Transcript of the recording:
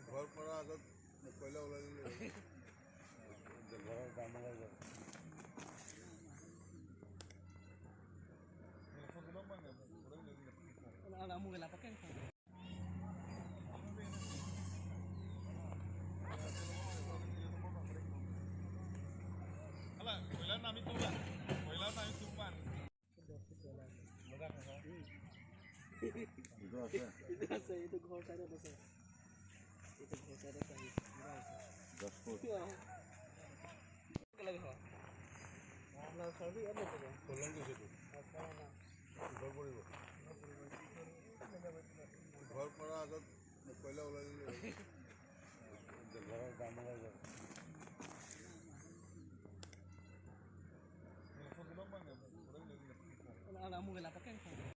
ঘৰ পৰা আগত কয়লা ওলাই দিলে ঘৰৰ দাম ওলাই যাব। আছে এইটো ঘৰ চাইডত আছে, এইটো ঘৰ চাইডত আছে। ঘৰ পৰা আগত কয়লা ওলাই দিলে ঘৰৰ দাম ওলাই যাব।